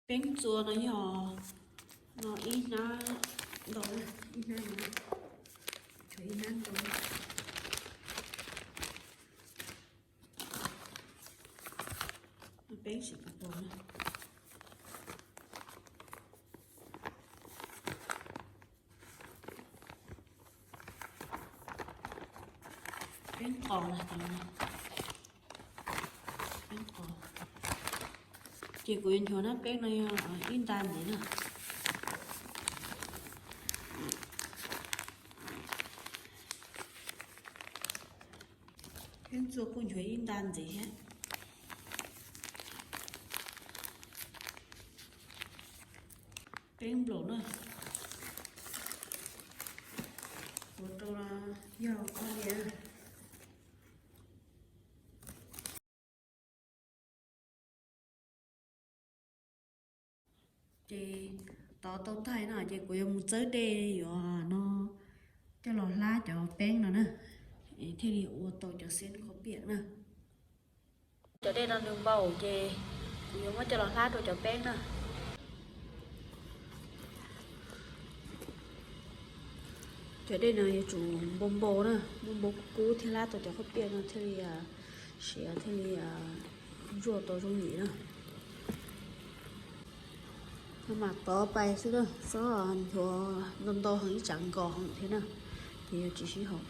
Peeb txua no yog no ib hnab ntau na, ib hnab no, tshuav ib hnab ntau. Peeb sim pos pos na. Peeb qos na, peeb qos. Ces kuv yuav nchuav hnab peeb no yog ib nta ntxiv na. Peeb txua kuj nchuav ib nta ntxiv thiab. Peeb nplaum na. Ua rau yog koj li. Ces tov tau tag no ces kuv yuav mus txawb dej yuav no coj los hlab cov peeb no na, es thiaj li ua tau cov xeeb khaub piam na. Cov dej no nws npau ces kuv yuav muab coj los hlab rau cov peeb na. Cov dej no yuav tsum npau npau na, npau npau kub kub thiaj hlab tau cov khaub piam no thiaj li siav thiaj li zuaj tau zoo yim na. Mas tov pais xwb na, txhob nchuav ntau ntau heev ib tsam nkos heev thiab na, ces yuav tsis sib haum.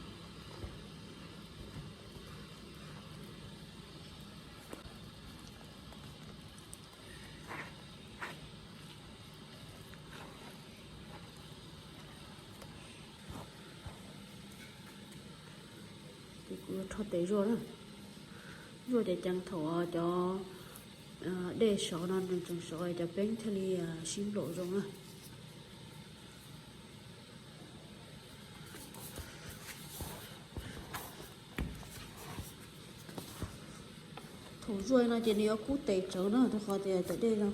Ces kuv rho tes zuaj na, zuaj ces ceev thaum cov dej sov no nws tseem sov cov peeb thiaj li sib nplaum zoo na. Thaum zuaj no ces nws yuav kub tes tsawv na, rau qhov tias cov dej no,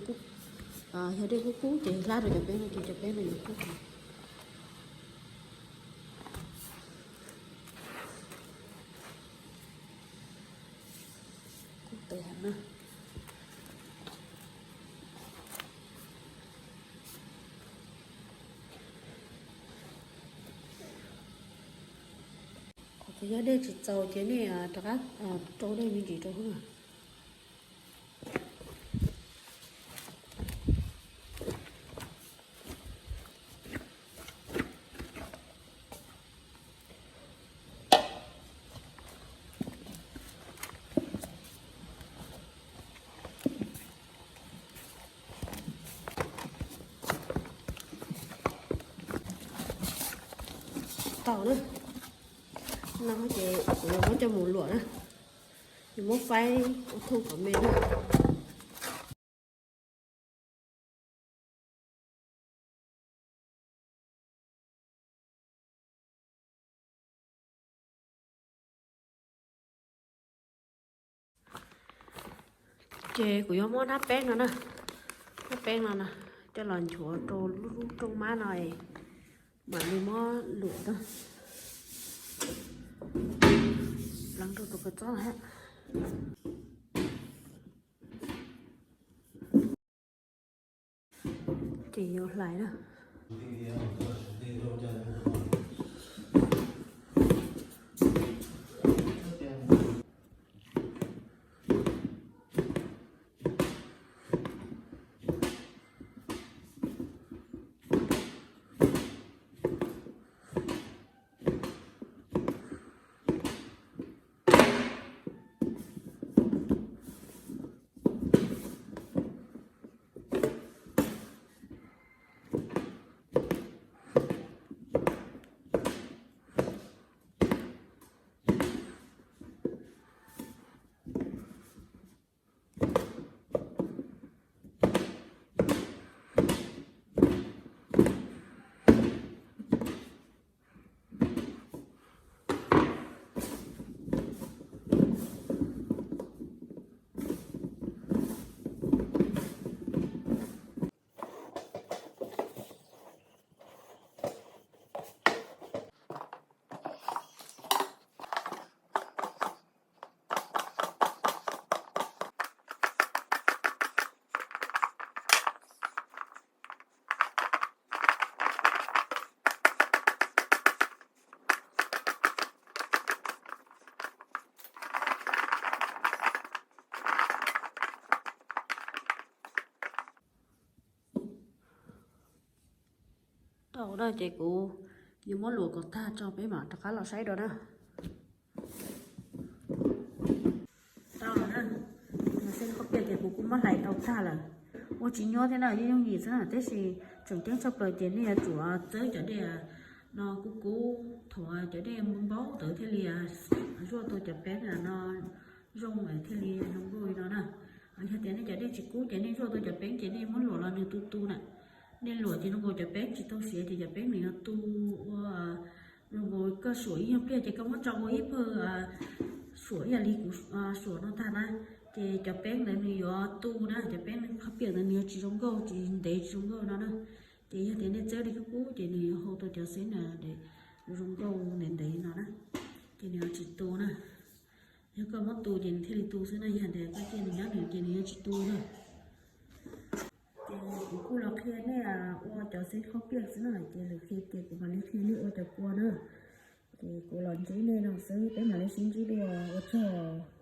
yog dej kub kub ces hlab rau cov peeb no ces cov peeb no yuav kub tes. Kub tes heev na. Qhov yog dej tsis txaus ces nej rov qab rau dej me ntsis rau hauv. Tau na. No ces kuv yuav muab coj mus luam na. Yuav muab faib ua thooj kom me na. Ces kuv yuav muab hnab peeb no na, hnab peeb no na, coj los nchuav rau lub rooj mab no, mam li muab luam na. Pleev rau tus kua txob thiab. Ces yuav hlais na. Tau na, ces kuv yuav muab luam kom tag tso peb mam rov qab los saib dua na. Tau lawm na, xeeb khaub piag ces kuv kuj muab hlais tau tag lawm. Ua tsis nyuaj thiab na, yooj yooj yim xwb na, tab sis tseem ceeb tshaj plaws ces nej yuav tsum txawb cov dej no kub kub, thaum cov dej npau ntawd thiaj li zuaj tau cov peeb no zoo thiaj li zoo nkauj li no na. Yog tias nej cov dej tsis kub ces nej zuaj tau cov peeb ces nej muab luam los nws tu tu na. Nej luam ces zoo nkaus cov peeb tsis tau siav ces cov peeb nws yuav tu ua zoo nkaus koj suam ib nyuag pliag ces koj muab tso ua ib pawg suam ib yam li kuv suam no tag na, ces cov peeb ntawd nws yuav tu na, cov peeb khaub piag ntawd nws yuav tsis zoo nkauj, tsis ntev, tsis zoo nkauj no na. Ces yog tias nej txawb dej kub kub ces nws yuav hau tau cov xeeb na zoo nkauj ntev ntev no na, ces nws yuav tsis tu na. Yog koj muab tu ces nws thiaj li tu xwb na, yog tias koj cia nws nyob nws ces nws yuav tsis tu na. Ces kuv kuj los qhia nej ua cov xeeb khaub piag xwb na, ces lwm qhia ces kuv mam li qhia nej ua cov kua na. Ces kuv los ntsib nej no xwb, peb mam li sib ntsib dua, ua tsaug.